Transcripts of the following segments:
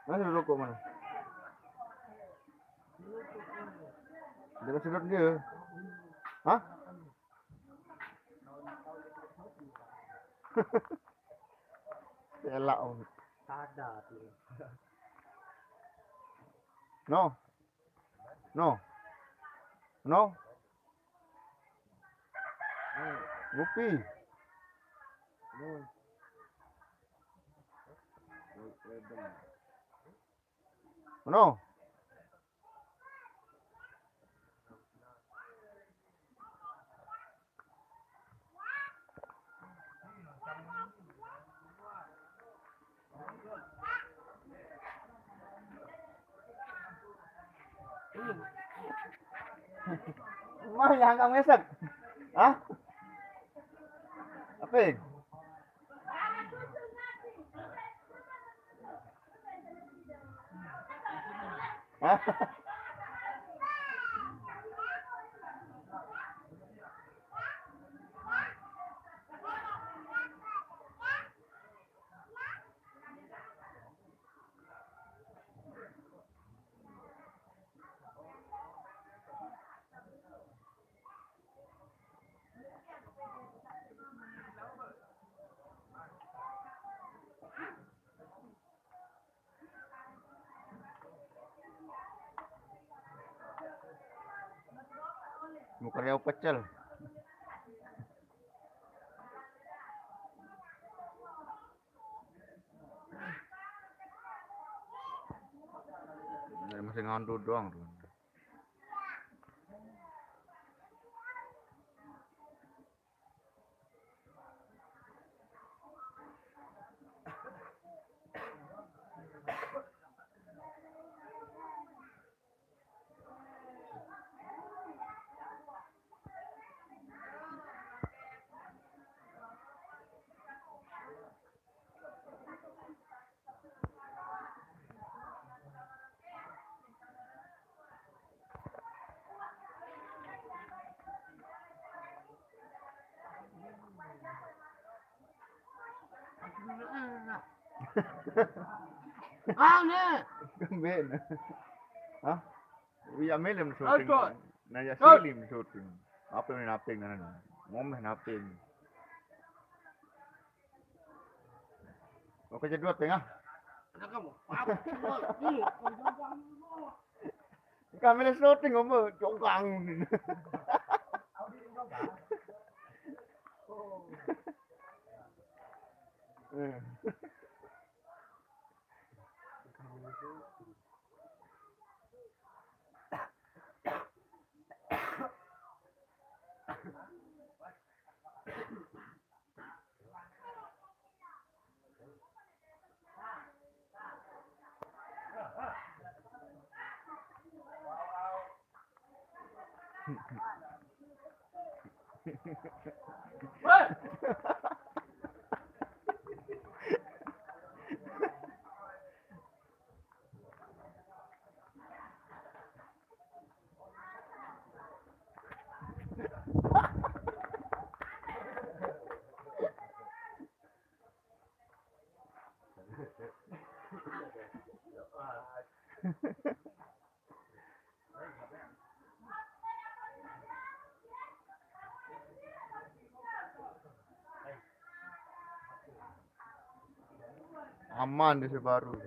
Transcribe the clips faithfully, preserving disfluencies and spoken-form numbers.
Mana rokok mana? Dia sedot dia. Hah? Elak, om. Ada tu. No. No. No. Ngopi. No. Mah yang kamu esek? Hah? Apa? Hah? Muka dia pecel. Masih ngantuk doang tuh. Aneh. Kembali. Hah? Iya, melem syuting. Nah, ya, silim syuting. Apa yang naping, nah, nah. Ngomeh naping. Oke, jedot tengah. Anak kamu. Apa? Iya. Kami syuting, ngomong jongkang. Eh. Aman di Sebaru.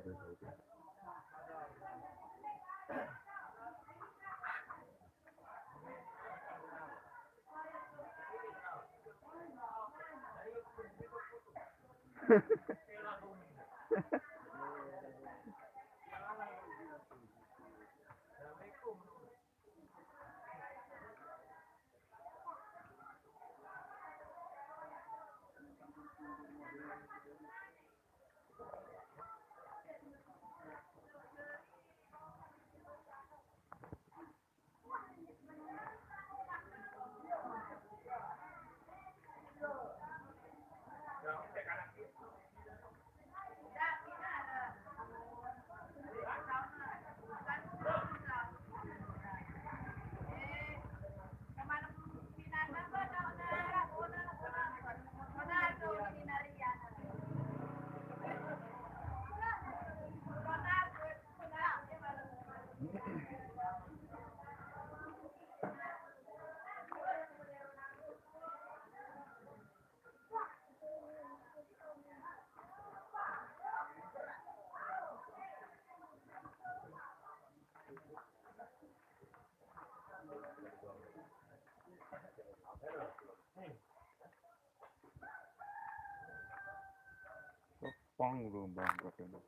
Pang lu bang katanya.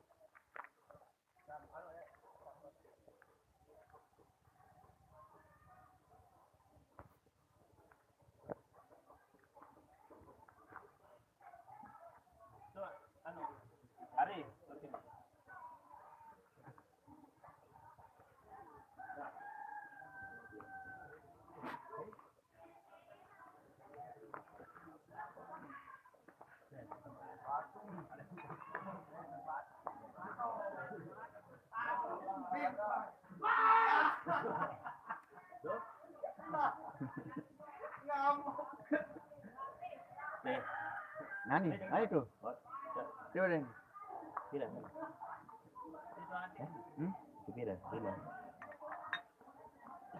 Ari, Nani? Ayo tuh. Coba deh. Pira? Hmm? Pira? Lima.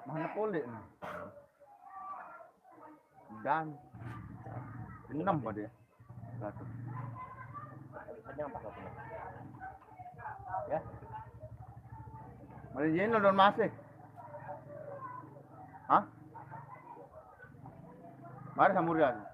Mana polek nih? Dan enam pada ya. Satu. Kenyang apa kau punya? Ya? Mari jeno don masih. Hah? Mari samurian.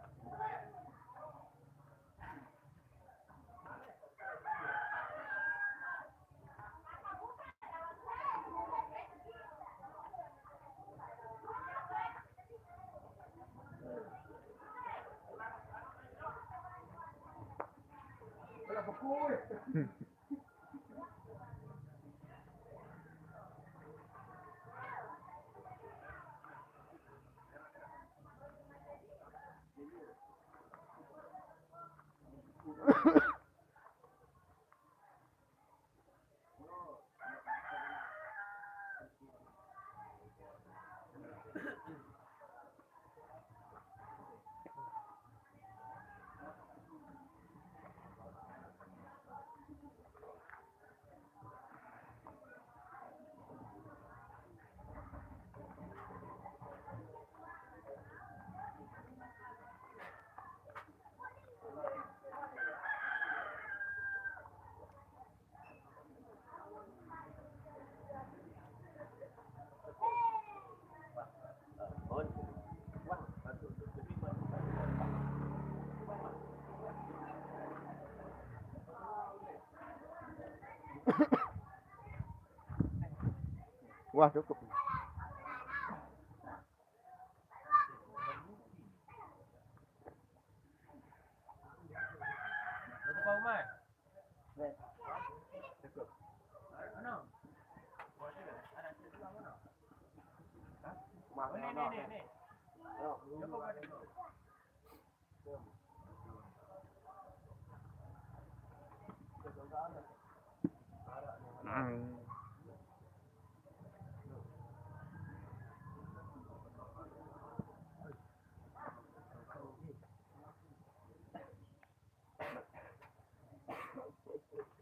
Wah, cukup.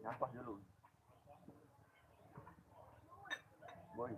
Nafas dulu. Boy.